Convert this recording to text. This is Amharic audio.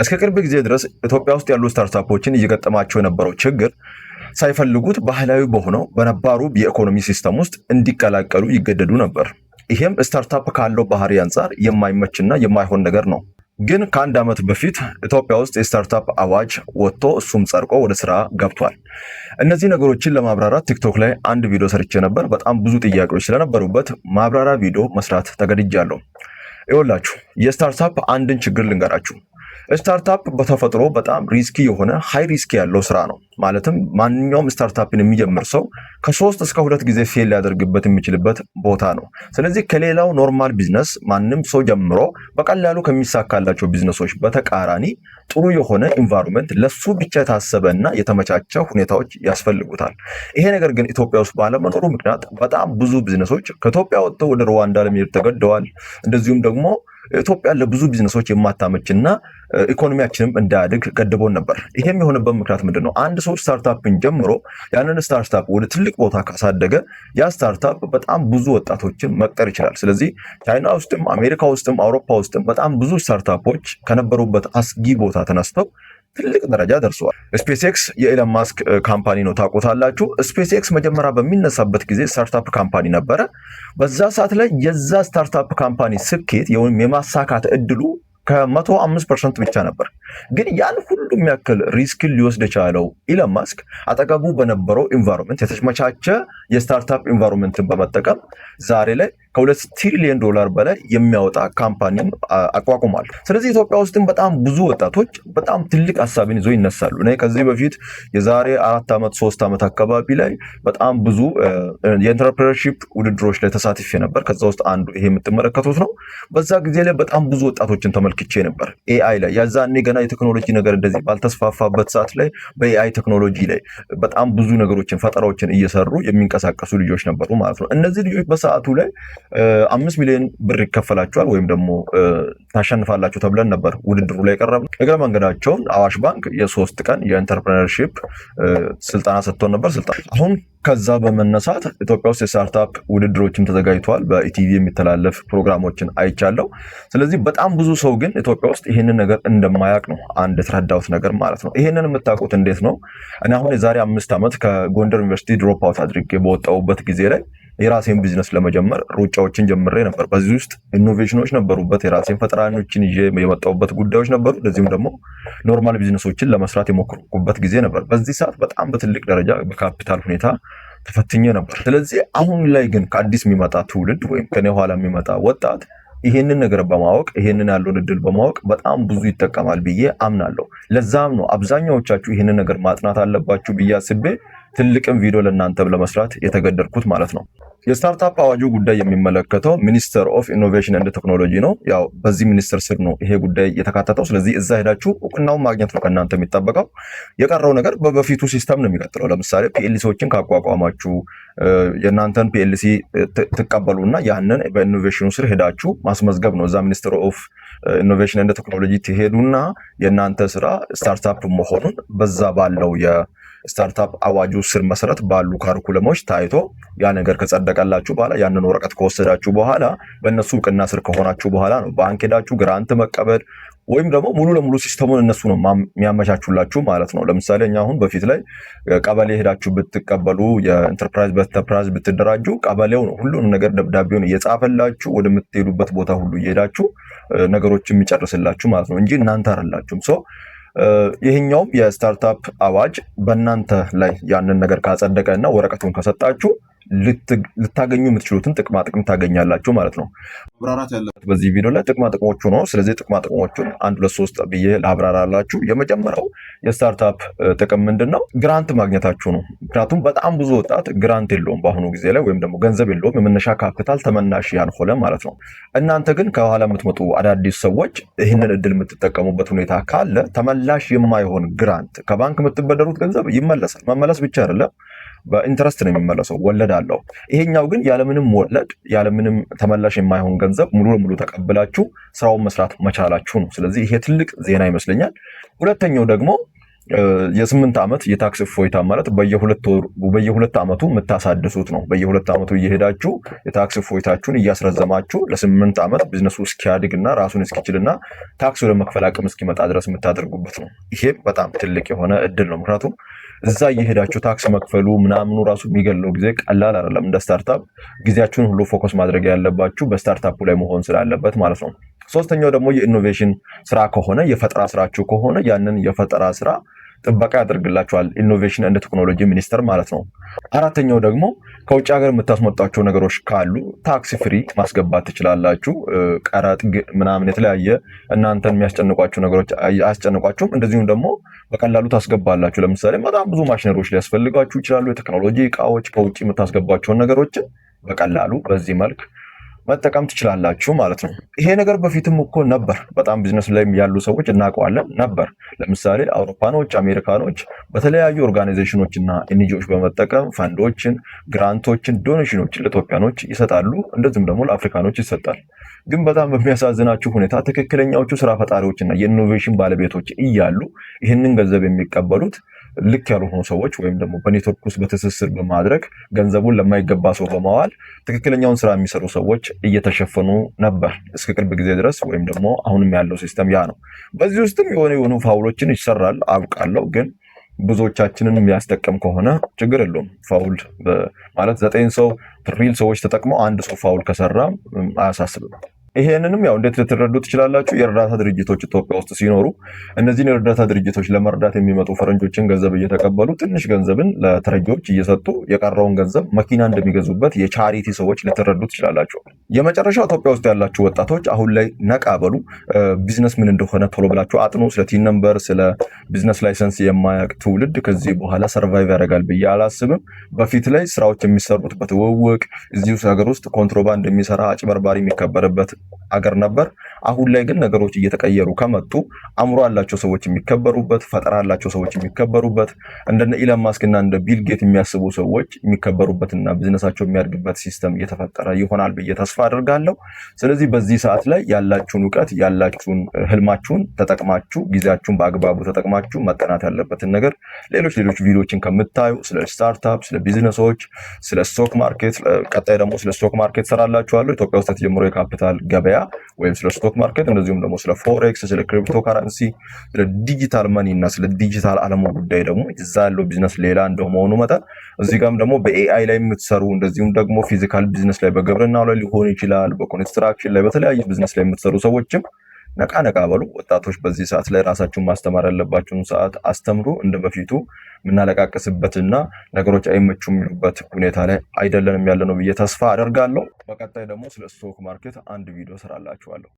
እስከ ቅርብ ጊዜ ድረስ ኢትዮጵያ ውስጥ ያሉ startup ኦችን እየገጠማቸው የነበረው ችግር ሳይፈልጉት ባህላዊ በሆነው በነባሩ የኢኮኖሚ system ውስጥ እንዲቀላቀሉ ይገደዱ ነበር። ይሄም startup ካለው ባህሪ አንጻር የማይመችና የማይሆን ነገር ነው። ግን ከአንድ ዓመት በፊት ኢትዮጵያ ውስጥ የ startup አዋጅ ወጥቶ እሱም ጸድቆ ወደ ስራ ገብቷል። እነዚህ ነገሮችን ለማብራራት ቲክቶክ ላይ አንድ ቪዲዮ ሰርቼ ነበር። በጣም ብዙ ጥያቄዎች ስለነበሩበት ማብራሪያ ቪዲዮ መስራት ተገድጃለሁ። ይኸውላችሁ፣ የ startup አንድን ችግር ልንገራችሁ። Startup በተፈጥሮ በጣም risky የሆነ፣ high risk ያለው ስራ ነው። ማለትም ማንኛውም startup ን የሚጀምር ሰው ከ3 እስከ 2 ጊዜ fail ሊያደርግበት የሚችልበት ቦታ ነው። ስለዚህ ከሌላው normal business፣ ማንም ሰው ጀምሮ በቀላሉ ከሚሳካላቸው ቢዝነሶች በተቃራኒ ጥሩ የሆነ environment፣ ለሱ ብቻ የታሰበ እና የተመቻቸ ሁኔታዎች ያስፈልጉታል። ይሄ ነገር ግን ኢትዮጵያ ውስጥ ባለመኖሩ ምክንያት በጣም ብዙ ቢዝነሶች ከኢትዮጵያ ወጥተው ወደ ሩዋንዳ ለመሄድ ተገደዋል። እንደዚሁም ደግሞ ኢትዮጵያ ለብዙ ቢዝነሶች የማታመችና ኢኮኖሚያችንም እንዳያድግ ገድቦን ነበር። ይሄም የሆነበት ምክንያት ምንድን ነው? አንድ ሰው startup ን ጀምሮ ያንን startup ወደ ትልቅ ቦታ ካሳደገ ያ startup በጣም ብዙ ወጣቶችን መቅጠር ይችላል። ስለዚህ ቻይና ውስጥም፣ አሜሪካ ውስጥም፣ አውሮፓ ውስጥም በጣም ብዙ startup ኦች ከነበሩበት አስጊ ቦታ ተነስተው ትልቅ ደረጃ ደርሰዋል። SpaceX የኢሎን ማስክ company ነው፣ ታውቁታላችሁ። SpaceX መጀመሪያ በሚነሳበት ጊዜ startup company ነበረ። በዛ ሰዓት ላይ የዛ startup company ስኬት ወይም የማሳካት እድሉ ከ105% ብቻ ነበር። ግን ያን ሁሉ የሚያክል risk ን ሊወስድ የቻለው ኢሎን ማስክ አጠገቡ በነበረው environment፣ የተመቻቸ የ startup environment ን በመጠቀም ዛሬ ላይ ከ2 ትሪሊየን ዶላር በላይ የሚያወጣ company ን አቋቁሟል። ስለዚህ ኢትዮጵያ ውስጥም በጣም ብዙ ወጣቶች በጣም ትልቅ ሀሳብን ይዞ ይነሳሉ። እኔ ከዚህ በፊት የዛሬ 4 ዓመት፣ 3 ዓመት አካባቢ ላይ በጣም ብዙ የ entrepreneurship ውድድሮች ላይ ተሳትፌ ነበር። ከዛ ውስጥ አንዱ ይሄ የምትመለከቱት ነው። በዛ ጊዜ ላይ በጣም ብዙ ወጣቶችን ተመልክቼ ነበር። AI ላይ፣ ያዛኔ ገና የቴክኖሎጂ ነገር እንደዚህ ባልተስፋፋበት ሰዓት ላይ፣ በ AI ቴክኖሎጂ ላይ በጣም ብዙ ነገሮችን፣ ፈጠራዎችን እየሰሩ የሚንቀሳቀሱ ልጆች ነበሩ ማለት ነው። እነዚህ ልጆች በሰዓቱ ላይ 5 ሚሊዮን ብር ይከፈላቸዋል ወይም ደግሞ ታሸንፋላችሁ ተብለን ነበር ውድድሩ ላይ የቀረብነው። እግረ መንገዳቸውን አዋሽ ባንክ የ3 ቀን የ entrepreneurship ስልጠና ሰጥቶን ነበር። ስልጠና አሁን ከዛ በመነሳት ኢትዮጵያ ውስጥ የ startup ውድድሮችም ተዘጋጅተዋል። በኢቲቪ የሚተላለፍ ፕሮግራሞችን አይቻለሁ። ስለዚህ በጣም ብዙ ሰው ግን ኢትዮጵያ ውስጥ ይህንን ነገር እንደማያውቅ ነው አንድ የተረዳሁት ነገር ማለት ነው። ይህንን የምታውቁት እንዴት ነው? እኔ አሁን የዛሬ 5 ዓመት ከጎንደር ዩኒቨርሲቲ drop out አድርጌ በወጣሁበት ጊዜ ላይ የራሴን ቢዝነስ ለመጀመር ሩጫዎችን ጀምሬ ነበር። በዚህ ውስጥ innovation ኖች ነበሩበት። የራሴን ፈጠራዎችን ይዤ የመጣሁበት ጉዳዮች ነበሩ። እንደዚሁም ደግሞ normal ቢዝነሶችን ለመስራት የሞከርኩበት ጊዜ ነበር። በዚህ ሰዓት በጣም በትልቅ ደረጃ በካፒታል ሁኔታ ተፈትኜ ነበር። ስለዚህ አሁን ላይ ግን ከአዲስ የሚመጣ ትውልድ ወይም ከኔ ኋላ የሚመጣ ወጣት ይሄንን ነገር በማወቅ፣ ይሄንን ያለውን እድል በማወቅ በጣም ብዙ ይጠቀማል ብዬ አምናለሁ። ለዛም ነው አብዛኛዎቻችሁ ይሄንን ነገር ማጥናት አለባችሁ ብዬ አስቤ ትልቅም ቪዲዮ ለእናንተ ለመስራት የተገደድኩት ማለት ነው። የ startup አዋጁ ጉዳይ የሚመለከተው Minister of Innovation and Technology ነው። ያው በዚህ ሚኒስተር ስር ነው ይሄ ጉዳይ የተካተተው። ስለዚህ እዛ ሄዳችሁ እውቅናውን ማግኘት ነው ከእናንተ የሚጠበቀው። የቀረው ነገር በበፊቱ system ነው የሚቀጥለው። ለምሳሌ PLC ዎችን ካቋቋማችሁ የእናንተን PLC ትቀበሉና ያንን በ innovation ኑ ስር ሄዳችሁ ማስመዝገብ ነው። እዛ Minister of Innovation and Technology ትሄዱና የእናንተ ስራ startup መሆኑን በዛ ባለው የ startup አዋጁ ስር መሰረት ባሉ curriculum ኦች ታይቶ ያ ነገር ከጸደቀላችሁ በኋላ፣ ያንን ወረቀት ከወሰዳችሁ በኋላ፣ በእነሱ እውቅና ስር ከሆናችሁ በኋላ ነው ባንክ ሄዳችሁ grant መቀበል ወይም ደግሞ ሙሉ ለሙሉ system ኡን እነሱ ነው የሚያመቻቹላችሁ ማለት ነው። ለምሳሌ እኛ አሁን በፊት ላይ ቀበሌ ሄዳችሁ ብትቀበሉ፣ የኢንተርፕራይዝ በኢንተርፕራይዝ ብትደራጁ ቀበሌው ነው ሁሉንም ነገር ደብዳቤውን እየጻፈላችሁ ወደምትሄዱበት ቦታ ሁሉ እየሄዳችሁ ነገሮችን የሚጨርስላችሁ ማለት ነው እንጂ እናንተ አይደላችሁም። So ይህኛውም የ startup አዋጅ በእናንተ ላይ ያንን ነገር ካጸደቀ እና ወረቀቱን ከሰጣችሁ ልታገኙ የምትችሉትን ጥቅማ ጥቅም ታገኛላችሁ ማለት ነው። መብራራት ያለበት በዚህ ቪዲዮ ላይ ጥቅማ ጥቅሞቹ ነው። ስለዚህ ጥቅማ ጥቅሞቹን አንድ፣ ሁለት፣ ሶስት ብዬ ላብራራላችሁ። የመጀመሪያው የ startup ጥቅም ምንድን ነው? Grant ማግኘታችሁ ነው። ምክንያቱም በጣም ብዙ ወጣት grant የለውም በአሁኑ ጊዜ ላይ ወይም ደግሞ ገንዘብ የለውም፣ የመነሻ ካፒታል ተመላሽ ያልሆነ ማለት ነው። እናንተ ግን ከኋላ የምትመጡ አዳዲስ ሰዎች ይህንን እድል የምትጠቀሙበት ሁኔታ ካለ ተመላሽ የማይሆን grant፣ ከባንክ የምትበደሩት ገንዘብ ይመለሳል። መመለስ ብቻ አይደለም፣ በ interest ነው የሚመለሰው፣ ወለድ አለው። ይሄኛው ግን ያለምንም ወለድ፣ ያለምንም ተመላሽ የማይሆን ገንዘብ ሙሉ ለሙሉ ተቀብላችሁ ስራውን መስራት መቻላችሁ ነው። ስለዚህ ይሄ ትልቅ ዜና ይመስለኛል። ሁለተኛው ደግሞ የ8 ዓመት የታክስ እፎይታ ማለት በየ2 ዓመቱ የምታሳድሱት ነው። በየ2 ዓመቱ እየሄዳችሁ የታክስ እፎይታችሁን እያስረዘማችሁ ለ8 ዓመት ቢዝነሱ እስኪያድግ እና ራሱን እስኪችልና ታክስ ወደ መክፈል አቅም እስኪመጣ ድረስ የምታደርጉበት ነው። ይሄም በጣም ትልቅ የሆነ እድል ነው። ምክንያቱም እዛ እየሄዳችሁ ታክስ መክፈሉ ምናምኑ ራሱ የሚገለው ጊዜ ቀላል አይደለም። እንደ startup ጊዜያችሁን ሁሉ focus ማድረግ ያለባችሁ በ startup ኡ ላይ መሆን ስላለበት ማለት ነው። ሶስተኛው ደግሞ የ innovation ስራ ከሆነ፣ የፈጠራ ስራችሁ ከሆነ ያንን የፈጠራ ስራ ጥበቃ ያደርግላችኋል። Innovation and Technology Minister ማለት ነው። አራተኛው ደግሞ ከውጭ ሀገር የምታስመጧቸው ነገሮች ካሉ tax free ማስገባት ትችላላችሁ። ቀረጥ ምናምን የተለያየ እናንተን የሚያስጨንቋችሁ ነገሮች አያስጨንቋችሁም። እንደዚሁም ደግሞ በቀላሉ ታስገባላችሁ። ለምሳሌ በጣም ብዙ ማሽነሪዎች ሊያስፈልጋችሁ ይችላሉ። የቴክኖሎጂ እቃዎች ከውጭ የምታስገቧቸውን ነገሮችን በቀላሉ በዚህ መልክ መጠቀም ትችላላችሁ ማለት ነው። ይሄ ነገር በፊትም እኮ ነበር። በጣም ቢዝነስ ላይ ያሉ ሰዎች እናውቀዋለን ነበር። ለምሳሌ አውሮፓኖች፣ አሜሪካኖች በተለያዩ organization ኦች እና NGO ዎች በመጠቀም ፈንዶችን፣ grant ኦችን፣ donation ኦችን ለኢትዮጵያኖች ይሰጣሉ። እንደዚሁም ደግሞ ለአፍሪካኖች ይሰጣል። ግን በጣም በሚያሳዝናችሁ ሁኔታ ትክክለኛዎቹ ስራ ፈጣሪዎችና የ innovation ባለቤቶች እያሉ ይህንን ገንዘብ የሚቀበሉት ልክ ያልሆኑ ሰዎች ወይም ደግሞ በኔትወርክ ውስጥ በትስስር በማድረግ ገንዘቡን ለማይገባ ሰው በማዋል ትክክለኛውን ስራ የሚሰሩ ሰዎች እየተሸፈኑ ነበር እስከ ቅርብ ጊዜ ድረስ፣ ወይም ደግሞ አሁንም ያለው system ያ ነው። በዚህ ውስጥም የሆነ የሆኑ foul ኦችን ይሰራል አውቃለሁ። ግን ብዙዎቻችንን የሚያስጠቅም ከሆነ ችግር የለውም። Foul ማለት ዘጠኝ ሰው real ሰዎች ተጠቅመው አንድ ሰው foul ከሰራ አያሳስብም። ይሄንንም ያው እንዴት ልትረዱ ትችላላችሁ? የእርዳታ ድርጅቶች ኢትዮጵያ ውስጥ ሲኖሩ እነዚህን የእርዳታ ድርጅቶች ለመርዳት የሚመጡ ፈረንጆችን ገንዘብ እየተቀበሉ ትንሽ ገንዘብን ለተረጂዎች እየሰጡ የቀረውን ገንዘብ መኪና እንደሚገዙበት የ charity ሰዎች ልትረዱ ትችላላችሁ። የመጨረሻው ኢትዮጵያ ውስጥ ያላችሁ ወጣቶች አሁን ላይ ነቃ በሉ። ቢዝነስ ምን እንደሆነ ቶሎ ብላችሁ አጥኑ። ስለ TIN number፣ ስለ business license የማያውቅ ትውልድ ከዚህ በኋላ survive ያደርጋል ብዬ አላስብም። በፊት ላይ ስራዎች የሚሰሩት በትውውቅ፣ እዚሁ ሀገር ውስጥ ኮንትሮባንድ የሚሰራ አጭበርባሪ የሚከበርበት አገር ነበር። አሁን ላይ ግን ነገሮች እየተቀየሩ ከመጡ አእምሮ ያላቸው ሰዎች የሚከበሩበት፣ ፈጠራ ያላቸው ሰዎች የሚከበሩበት፣ እንደነ ኢሎን ማስክ እና እንደ ቢል ጌት የሚያስቡ ሰዎች የሚከበሩበትና ቢዝነሳቸው የሚያድግበት system እየተፈጠረ ይሆናል ብዬ ተስፋ አድርጋለሁ። ስለዚህ በዚህ ሰዓት ላይ ያላችሁን እውቀት፣ ያላችሁን ህልማችሁን ተጠቅማችሁ፣ ጊዜያችሁን በአግባቡ ተጠቅማችሁ መጠናት ያለበትን ነገር ሌሎች ሌሎች ቪዲዮችን ከምታዩ ስለ startup፣ ስለ ቢዝነሶች፣ ስለ stock market፣ ቀጣይ ደግሞ ስለ stock market ሰራላችኋለሁ። ኢትዮጵያ ውስጥ የተጀመረው የካፒታል ገበያ ወይም ስለ stock market፣ እንደዚሁም ደግሞ ስለ forex፣ ስለ ክሪፕቶ ከረንሲ፣ ስለ digital money እና ስለ ዲጂታል አለሙ ጉዳይ ደግሞ እዛ ያለው ቢዝነስ ሌላ እንደመሆኑ መጠን እዚህ ጋርም ደግሞ በ AI ላይ የምትሰሩ፣ እንደዚሁም ደግሞ physical business ላይ በግብርናው ላይ ሊሆን ይችላል፣ በ construction ላይ፣ በተለያየ ቢዝነስ ላይ የምትሰሩ ሰዎችም ነቃ ነቃ በሉ። ወጣቶች በዚህ ሰዓት ላይ ራሳችሁን ማስተማር ያለባችሁን ሰዓት አስተምሩ። እንደ በፊቱ የምናለቃቅስበትና ነገሮች አይመቹም የሚሉበት ሁኔታ ላይ አይደለንም ያለ ነው ብዬ ተስፋ አደርጋለሁ። በቀጣይ ደግሞ ስለ stock market አንድ ቪዲዮ ሰራላችኋለሁ።